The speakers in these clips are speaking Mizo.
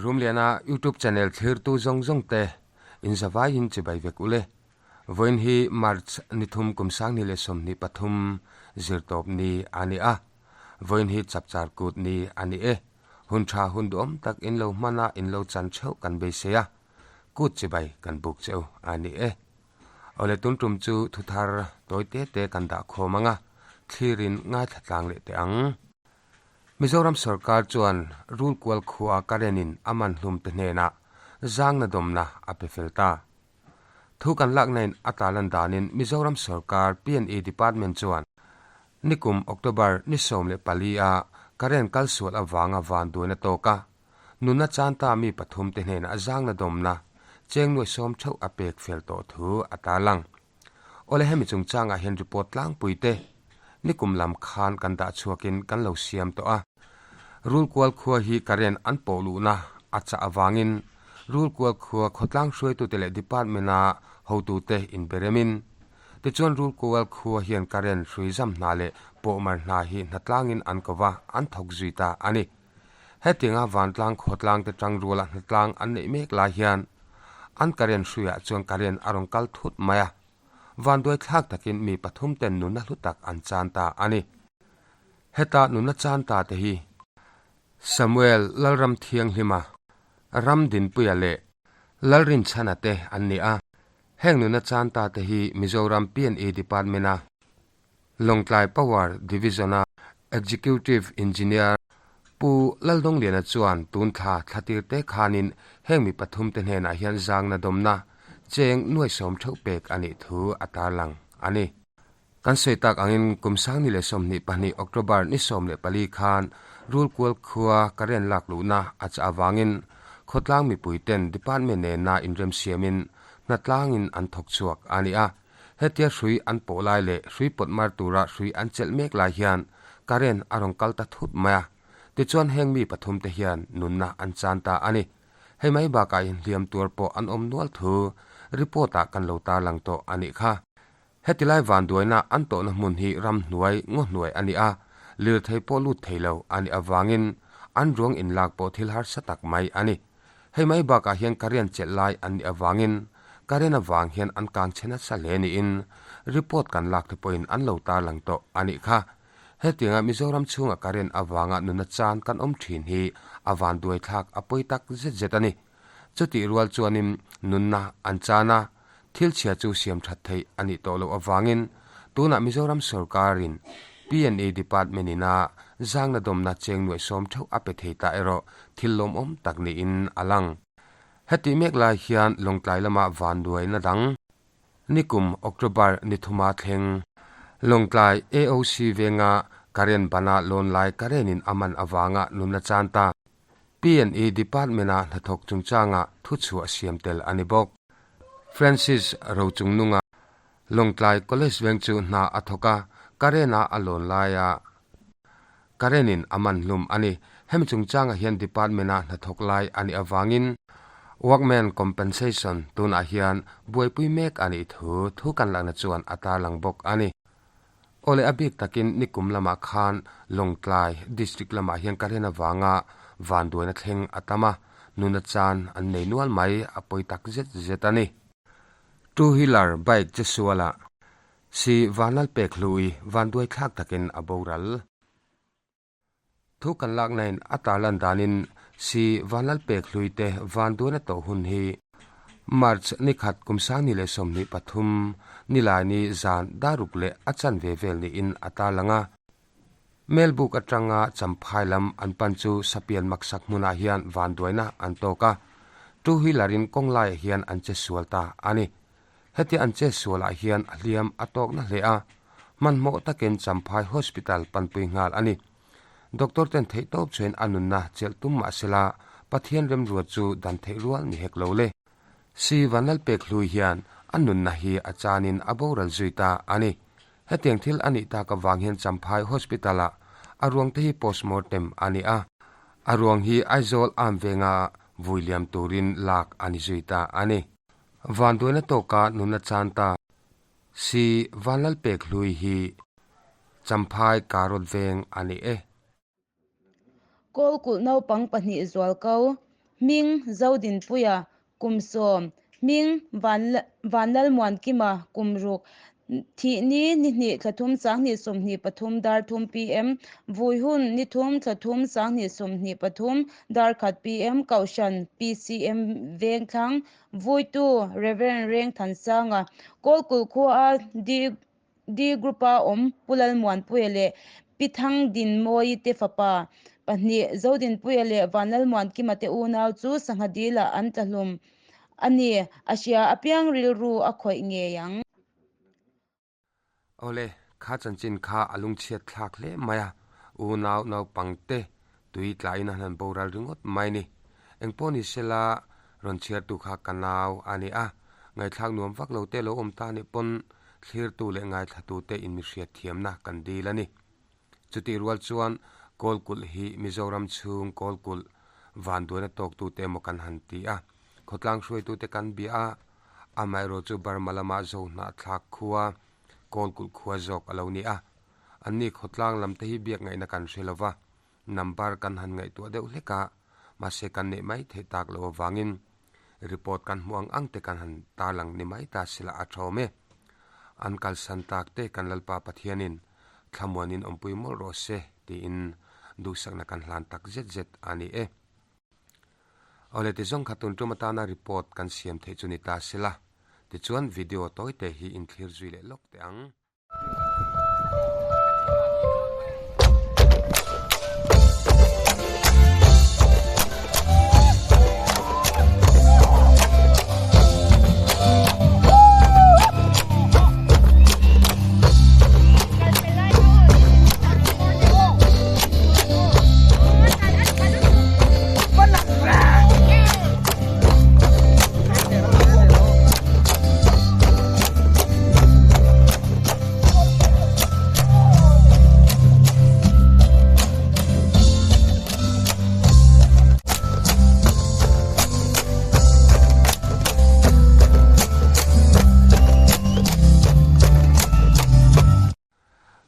Rumliana YouTube channel thlirtu zawng zawng te in zavaiin chibai vek ule. Vawiin hi March ni thum kum 2023 zirtawp ni a ni a. Vawiin hi chapchar kut ni a ni e. Hun tha hun duhawm tak in lo hman a in lo chan theuh kan beisei a. Kut chibai kan buk cheu a ni e. Awle tun tum chu thuthar tawi te te kan dah khawm ang a, thlirin ngaithla tlang leh teh ang. Mizoram sorkar chuan Rulkual khua Karen-in a man hlum te hnenah zangna dawmna a pe fel ta. Thu kan laknain a talan danin Mizoram sorkar P&E Department chuan nikum October ni 14 a Karen kalsual avanga vanduaina tawk a, Nunna chanta mi pathum te hnenah zangna dawmna cheng nuai sawm theuh a pek fel tawh thu a tarlang. Awle hemi chungchangah hian report tlangpui te nikum lam khan kan dah chhuakin kan lo siam tawh a. Rulkual khua hi current an pawh luhna a chah avangin Rulkual khua khawtlang hruaitute leh department-a hotute inberemin tichuan Rulkual khua hian current hrui zam hna leh pawhmar hna hi hnatlangin an ko va, an thawk zui ta a ni. Hetianga vantlang khawtlang te tangruala hnatlang an neih mek lai hian an current hruiah chuan current a rawn kal thut mai a, vanduai thlak takin mi pathum ten nunna hlu tak an chan ta a ni. Heta nunna chan ta te hi Samuel Lalramthianghlima, Ramdinpuia leh Lalrinchhana te an ni a, heng nunna chan ta te hi Mizoram P&E Department-a Lawngtlai Power Division-a Executive Engineer Pu Laldawngliana chuan tun thla thlatir te khanin heng mi pathum te hnenah hian zangna dawmna cheng nuai sawm theuh pek a nih thu a tarlang a ni. Kan sawi tak angin kum 2022 October ni 14 khan Rulkual khua current lak luhna a chah avangin khawtlang mipui ten department nena inremsiamin hnatlangin an thawk chhuak a ni a. Hetia hrui an pawh lai leh hrui pawt mar tura hrui an chelh mek lai hian current a rawn kal ta thut mai a. Tichuan heng mi pathum te hian nunna an chan ta a ni. Hei mai bakah inhliam tuar pawh an awm nual thu report ah kan lo tarlang tawh a nih kha. Heti lai vanduaina an tawhna hmun hi ramhnuai ngaw hnuai a ni a, lirthei pawh lut thei lo a nih avangin an ruang inlak pawh thil harsa tak mai a ni. Hei mai bakah hian current chelh lai an nih avangin current avang hian an kang chhe nasa hle niin report kan lak te pawhin an lo tarlang tawh a nih kha. Hetianga Mizoram chhunga current avanga nuna chan kan awm thin hi a vanduai thlak a pawi tak zet zet a ni. Chutih rual chuanin nunna an chan a, thil chhia chu siam that theih a nih tawh loh avangin tunah Mizoram sorkarin P&E Department ina zangna dawmna cheng nuaih sawm theuh a pe thei ta erawh thil lawmawm tak niin a lang. Hetih mek lai hian Lawngtlai lama vanduaina dang nikum October ni thuma thleng Lawngtlai AOC venga current bana lawn lai current in a man avanga nunna chan ta P&E Department-a hnathawk chungchanga thuchhuah siam tel a ni bawk. Francis Rochungnunga, Lawngtlai College veng chu hna a thawk a, Karen-a a lawn laia Karen-in a man hlum a ni. Hemi chungchangah hian Department-a hnathawk lai a nih avangin Workman Compensation tunah hian buaipui mek a nih thu thu kan lakna chuan a tarlang bawk a ni. Awle a bik takin nikum lamah khan Lawngtlai District lamah hian Karen avanga vanduaina thleng a tam a, nuna chan an nei nual mai a pawi tak zet zet a ni. Two wheeler bike che sualah si Vanlalpek hlui vanduai thlak takin a boral. Thu kan laknain a tarlan danin si Vanlalpek hluite vanduaina tawh hun hi March ni khat kum 2023 Nilaini zan daruk leh a chanve vel niin a tarlang a. Melbuk atanga Champhai lam an pan chu Sapian maksak hmunah hian vanduaina an tawk a, two wheeler in kawng laiah hian an che sual ta a ni. Hetia an che sualah hian a hliam a tawkna hle a, hmanhmawh takin Champhai Hospital panpui nghal a ni. Doctor ten theih tawp chuan a nunna chelh tum mah sela Pathian remruat chu dan theih rual ni hek lo le. Si Vanlalpek hlui hian a nunna hi a chanin a boral zui ta a ni. Hetiang thil a nih tak avang hian Champhai Hospital-ah a ruang te hi postmortem a ni a, a ruang hi Aizawl Arm venga vui liam turin lak a ni zui ta a ni. Vanduaina tawka nunna chan ta si Vanlalpek hlui hi Champhai Karot veng a ni e. Kawlkulh naupang pahnih zual ko. Hming, Zodinpuia, kum sawm, Hming, Vanlalmuankima, kum ruk, Thih ni, ni hnih thla thum sanghnih 23 dar thum PM, Vui hun, ni thum thla thum sanghnih 23 dar khat PM, Kohhran, PCM Vengthlang, Vuitu, Rev. Rengthansanga, Kawlkulh khua D Group-a awm Pu Lalmuanpuia leh Pi Thangdinmawii te fapa pahnih Zodinpuia leh Vanlalmuankima te unau chu sangha dilah an tlahlum a ni. A hria apiang rilru a khawih ngei ang. Awle, kha chanchin kha a lungchhiat thlak hle mai a, unau naupangte tui tlaiin an han boral ringawt mai ni. Engpawh ni sela rawn chhiartu kha ka nau a ni a, ngaihthlak nuam vak lo te lo awm ta nih pawn thlirtu leh ngaithlatute inmihriat thiamna kan dil a ni. Chutih rual chuan Kawlkulh hi Mizoram chhung Kawlkulh vanduaina tawktute emaw kan han ti a, khawtlang hruaitute kan bia a, amaherawh chu Burma lama Zohnahthlak khua Kawlkulh khua zawk a lo ni a. Anni khawtlang lamte hi biak ngaihna kan hre lo va, number kan han ngaihtuah deuh hlek a, mahse kan neih mai theih tak loh avangin report kan hmuh ang ang te kan han tarlang ni mai ta sila a tha awm e. An kalsan tak te kan Lalpa Pathianin thlamuanin awmpui mawlh rawh se tiin duhsakna kan hlan tak zet zet a ni e. Awle tizawng kha tun tum atana report kan siam theih chu ni ta sila, tichuan video tawi te hi inthlir zui leh lawk teh ang.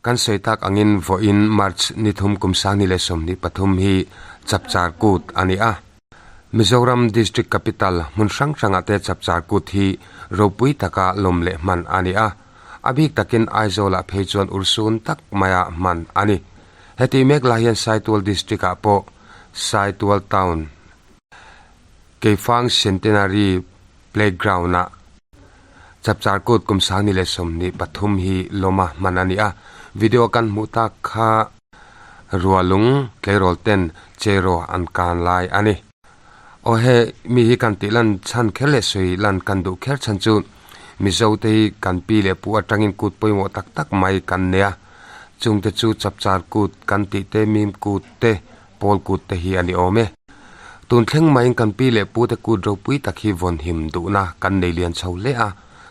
Kan sawi tak angin vawiin March ni thum kum sangni leh 23 hi Chapchar Kut a ni a. Mizoram District Capital hmun hrang hrangah te Chapchar Kut hi ropui taka lawm leh hman a ni a. A bik takin Aizawlah phei chuan urhsun tak maia hman a ni. Heti mek lai hian Saitual District-ah pawh Saitual Town Keifang Centenary Playground-ah Chapchar Kut kum 2023 hi lawma hman a ni a. Video kan hmuh tak kha Rualung tleirawl ten Cheraw an kan lai a ni. Aw he mi hi kan tih lan chhan kher leh sawi lan kan duh kher chhan chu Mizo te hi kan pi leh pu atangin kut pawimawh tak tak mai kan nei a, chungte chu Chapchar kut kan tih te, Mim kut te, Pawl kut te hi a ni awm e. Tun thleng maiin kan pi leh pu te kut ropui tak hi vawnhim duhna kan nei lian chho hle a,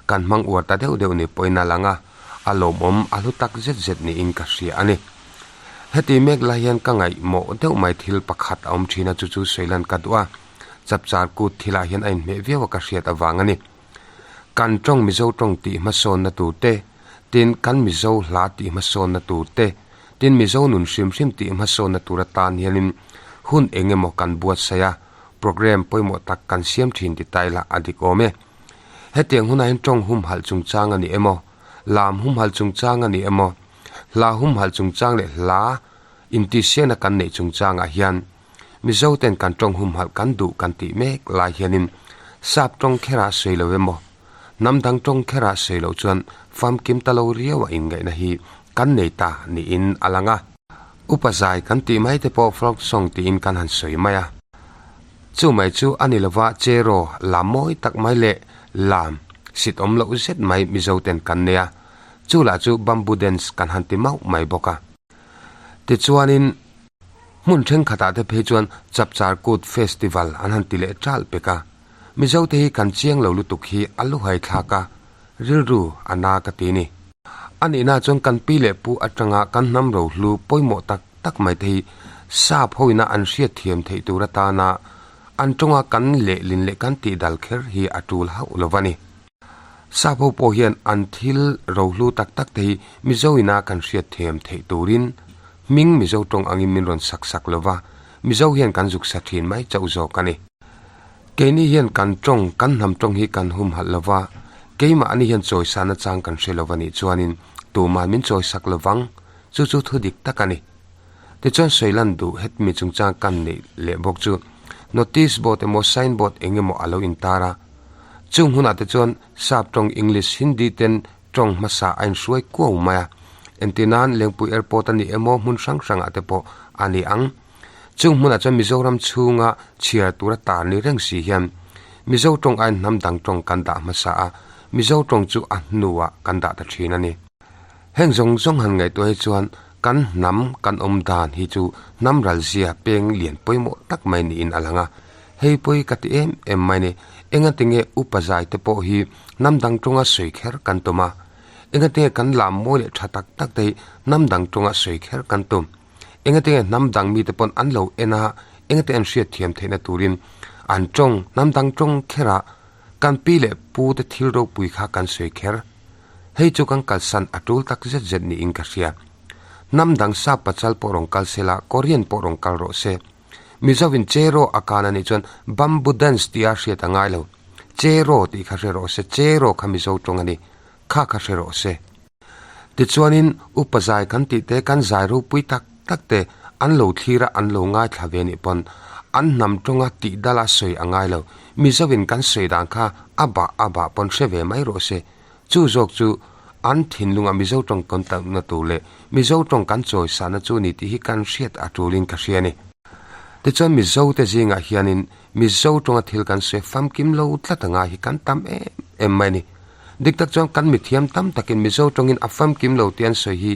kan hmang uar ta deuh deuh ni pawhin a lang a, a lawmawm a hlu tak zet zet niin ka hria a ni. Heti mek lai hian ka ngaihmawh deuh mai thil pakhat a awm thin a, chu chu sawilan ka duh a, Chapchar kut thilah hian a inhmeh viau a ka hriat avang a ni. Kan tawng Mizo tawng tih hmasawnna tur te, tin kan Mizo hla tih hmasawnna tur te, tin Mizo nun hrim hrim tih hmasawnna tur atan hianin hun eng emaw kan buatsaih a, programme pawimawh tak kan siam thin ti ta ila a dik awm e. Hetiang hunah hian tawng humhalh chungchang a ni emaw, lam humhalh chungchang a ni emaw, Hla humhalh chungchang leh hla intihsiakna kan neih chungchangah hian Mizoten kan tawng humhalh kan duh kan tih mek lai hianin sap tawng kherah sawi lo emaw, hnam dang tawng kherah sawi loh chuan famkim ta lo riau a inngaihna hi kan nei ta niin a lang a. Upa zai kan tih mai te pawh folk song tiin kan han sawi mai a. Chu mai chu a ni lova cheraw lam mawi tak mai leh lam sit awm loh zet mai Mizoten kan nei a. Chu lah chu bamboo dance kan han ti mauh mai bawk a. Tichuanin hmun thenkhatah te phei chuan Chapchar Kut Festival an han ti leh ṭalh pek a. Mizote hi kan chiang lo lutuk hi a luhai thlak a, rilru a na ka ti ni. A nihna chuan kan pi leh pu atanga kan hnam rohlu pawimawh tak tak mai te hi sap hoina an hriatthiam theih tur atana an tawnga kan lehlin leh kan tihdal kher hi a tul hauh lo va ni. Sap ho pawh hian an thil rohlu tak tak te hi Mizo ina kan hriat thiam theih turin hming Mizo tawng angin min rawn sak sak lo va, Mizo hian kan zuk sa thin mai chauh zawk a ni. Keini hian kan tawng, kan hnam tawng hi kan humhalh lo va, keimahni hian chawisana chang kan hre lo va nih chuanin tuman min chawisak lo vang, chu chu thu dik tak a ni. Tichuan sawilan duh hetmi chungchang kan neih leh bawk chu notice board emaw sign board eng emaw a lo intar a, chung hunah te chuan sap tawng English, Hindi ten tawng hmasa a inhruai kuau mai a, entir nan Lengpui Airport a ni emaw hmun hrang hrangah te pawh a ni ang. Chung hmunah chuan Mizoram chhunga chhiar tura tar ni reng si hian Mizo tawng aiin hnam dang tawng kan dah hmasa a, Mizo tawng chu a hnuah kan dah ta thin a ni. Heng zawng zawng han ngaihtuah hi chuan kan hnam kan awm dan hi chu hnam ralzia peng lian pawimawh tak mai niin a lang a. Hei pawi ka ti em em mai ni, engatinge upa zai te pawh hi hnam dang tawnga sawi kher kan tum a? Engatinge kan lam mawi leh tha tak tak te hi hnam dang tawnga sawi kher kan tum? Engatinge hnam dang mite pawn an lo en a, engate an hriat thiam theihna turin an tawng hnam dang tawng kher a, kan pi leh pu te thil ropui kha kan sawi kher. Hei chu kan kalsan a tul tak zet zet niin ka hria. Hnam dang sap pachal pawh rawn kal se la, Korean pawh rawn kal rawh se. Mizovin Cheraw a kan a nih chuan Bamboo dance tia hriat a ngai lo. Cheraw tih kha hre rawh se, Cheraw kha Mizo tawng a ni, kha kha hre rawh se. Tichuanin upa zai kan tih te, kan zai ropui tak tak te an lo thlir a, an lo ngaithla ve nih pawn an hnam tawnga tih dala sawi a ngai lo. Mizovin kan sawi dan kha a bah a bah pawn hre ve mai rawh se. Chu zawk chu an thinlunga Mizo tawng kan talhna tur leh Mizo tawng kan chawisahna chu ni tih hi kan hriat a tulin ka hria a ni. Tichuan Mizo te zingah hianin Mizo tawnga thil kan sawi famkim lo tlat anga hi kan tam em em mai a ni. Dik tak chuan kan mithiam tam takin Mizo tawngin a famkim lo tih an sawi hi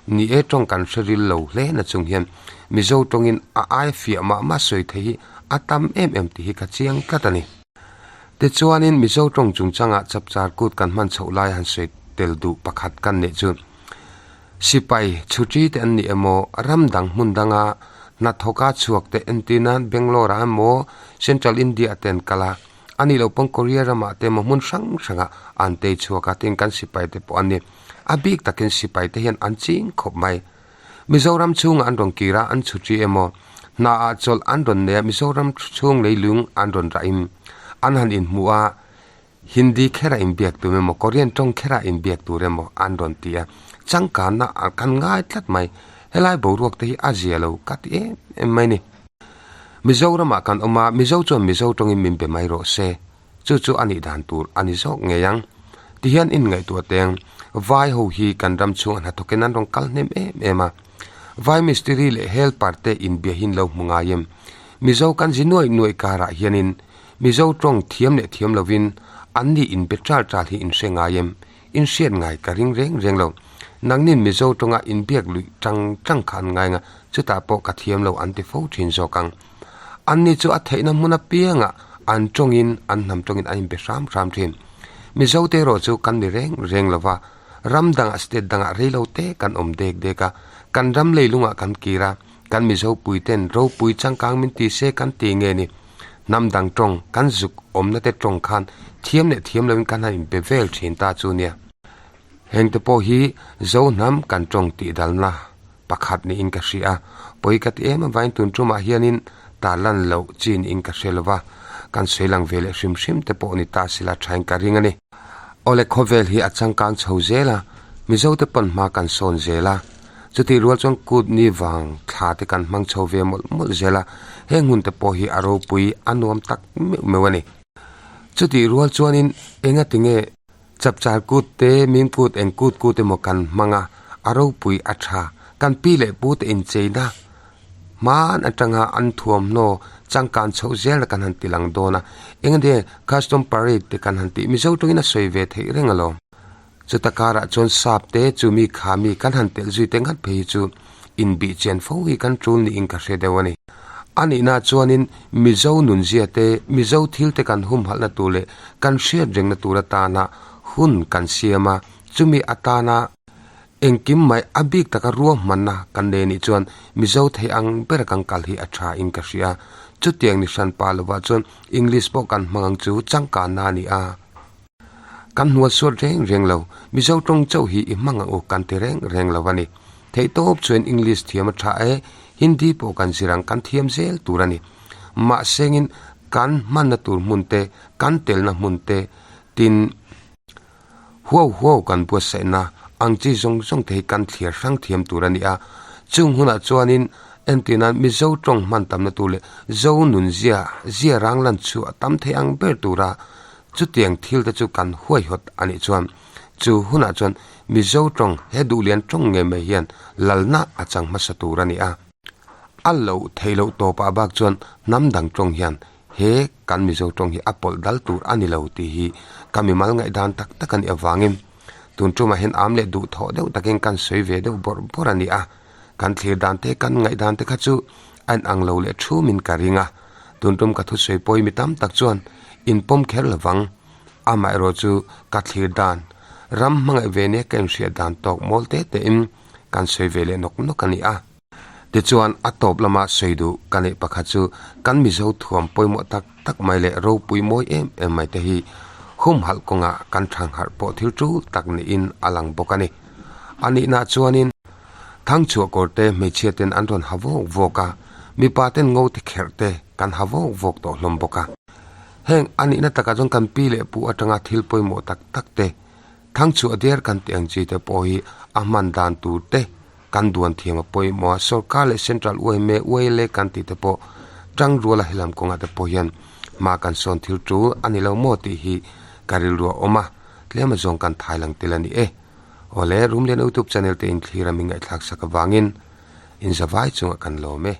ni e tawng kan hre ril lo hle na chung hian Mizo tawngin a ai fiah mah mah sawi thei hi a tam em em tih hi ka chiang tlat a ni. Tichuanin Mizo tawng chungchangah chapchar kut kan hman chhoh lai han sawi tel duh pakhat kan neih chu sipai chhuṭi te an ni emaw ram dang hmun danga hnathawka chhuak te entir nan Bangalore ah emaw Central India ah te an kal a, A nih loh pawn Korea ramah te emaw hmun hrang hrangah an tei chhuak a, tin kan sipai te pawh an ni. A bik takin sipai te hian an ching khawp mai. Mizoram chhungah an rawn kir a, an chhuṭi emaw, hnaah chawlh an rawn nei a, Mizoram chhung leilung an rawn rahin an han inhmuh a, Hindi kherah inbiak tur emaw, Korean tawng kherah inbiak tur emaw an rawn ti a, changkanna kan ngai tlat mai. Helai boruak te hi a zia lo ka ti em em mai ni. Mizoramah kan awm a, Mizo chuan Mizo tawngin min be mai rawh se. Chu chu a nih dan tur a ni zawk ngei ang. Tihian inngaihtuah teng, vai ho hi kan ram chhung a hnathawkin an rawn kal hnem em em a. Vai mistiri leh helper te inbiahin lo hmu ngai em? Mizo kan zi nuaih nuaih karah hianin Mizo tawng thiam leh thiam lovin an ni inbe ṭal ṭal hi inhre ngai em? Inhriat ngai ka ring reng reng lo. Nangnin Mizo tawnga inbiak luih ṭang ṭang kha an ngai nga, chutah pawh ka thiam lo an ti fo ṭhin zawk ang. Anni chu a theihna hmun apiangah an tawngin an hnam tawngin an inbe hram hram ṭhin. Mizo te erawh chu kan ni reng reng lo va, ram dangah state dangah rei lo te kan awm dek dek a, kan ram leilungah kan kir a, kan Mizo puiten ropui changkang min ti se kan ti nge ni. Hnam dang tawng kan zuk awmna te tawng khan thiam leh thiam loin kan han inpe vel thin ta chu nia. Heng te pawh hi Zo hnam kan tawng tih dalna pakhat niin ka hria a, pawi ka ti em avain tun tumah hianin tarlan loh chi niin ka hre lova, kan sawi lang ve leh hrim hrim te pawh ni ta sila thain ka ring a ni. Awle khawvel hi a changkang chho zel a, Mizo te pawn hma kan sawn zel a, Chutih rual chuan kut ni vang thla te kan hmang chho ve mawlh mawlh zel a, heng hun te pawh hi a ropui a nuam tak meuh meuh a ni. Chutih rual chuanin enga tinge chapchar kut te, mim kut, eng kut kut emaw kan hmang a, a ropui a tha. Kan pi leh pu te incheina hman atanga an thuamhnaw changkan chhoh zel kan han ti lang dawn a, enga tinge custom parade te kan han tih Mizo tawngin a sawi ve theih reng alawm. Chuta karah chuan sap te chu mi kha mi kan han telh zui te ngat phei hi chu inbih chian fo hi kan tul niin ka hre deuh a ni. A nihna chuanin Mizo nunzia te, Mizo thil te kan humhalhna tur leh kan hriat rengna tur atana hun kan siam a, chumi atana engkim mai a bik taka ruahmanna kan nei anih chuan Mizo thei ang bera kan kal hi a tha in ka hria. Chutiang ni hran pah lovah chuan English pawh kan hmang ang chu changkanna a ni a. Kan hnual suat reng reng lo, Mizo tawng chauh hi i hmang ang u kan ti reng reng lo a ni. Theihtawp chuan English thiam a tha e, Hindi pawh kan zir ang kan thiam zel tur a ni. Mahsengin Kan hmanna tur hmun te, kan telna hmun te, tin huau huau kan buatsaihna ang chi zawng zawng te hi kan thliar hrang thiam tur a ni a. Chung hunah chuanin entirnan Mizo tawng hman tamna tur leh Zo nunzia zia rang lan chu a tam thei ang ber tura chutiang thil te chu kan huaihawt a nih chuan chu hunah chuan Mizo tawng he duhlian tawng ngei mai hian lalna a chang hmasa tur a ni a. A loh theih loh tawpah bak chuan hnam dang tawng hian he kan Mizo tawng hi a pawlh dal tur a ni lo tih hi ka mimal ngaihdan tak tak a nih avangin tun tumah hian am leh duh thawh deuh takin kan sawi ve deuh bawrh bawrh a ni a. Kan thlir dan te kan ngaihdan te kha chu a inang lo leh thumin ka ring a, tun tum ka thusawi pawi mi tam tak chuan inpawm kher lovang. Amaherawh chu ka thlir dan ram hmangaih ve nia ka inhriat dan tawk mawl te tein kan sawi ve leh nawk nawk a ni a. Tichuan, a tawp lama sawi duh ka neih pakhat chu kan Mizo thuam pawimawh tak tak mai leh ropui mawi em em mai te hi humhalh kawngah kan thangharh pawh thil tul tak niin a lang bawk a ni. A nihna chuanin Thangchhuah kawr te hmeichhia ten an rawn ha vawk vawk a, mipa ten ngo te kherh te kan ha vawk vawk tawh hlawm bawk a. Heng a nihna takah chuan kan pi leh pu atanga thil pawimawh tak tak te, Thangchhuah der kan tih ang chi te pawh hi a hman dan tur te kan duan thiam a pawimawh a, sorkar leh central yma, YLA kan tih te pawh tangruala helam kawngah te pawh hian hma kan sawn thil tul a ni lo maw tih hi ka rilru a awm a, tlem azawng kan thai lang tel a ni e. Awle, Rumlian Youtube channel te inthlir a min ngaihthlak sak avangin inzavai chungah kan lawm e.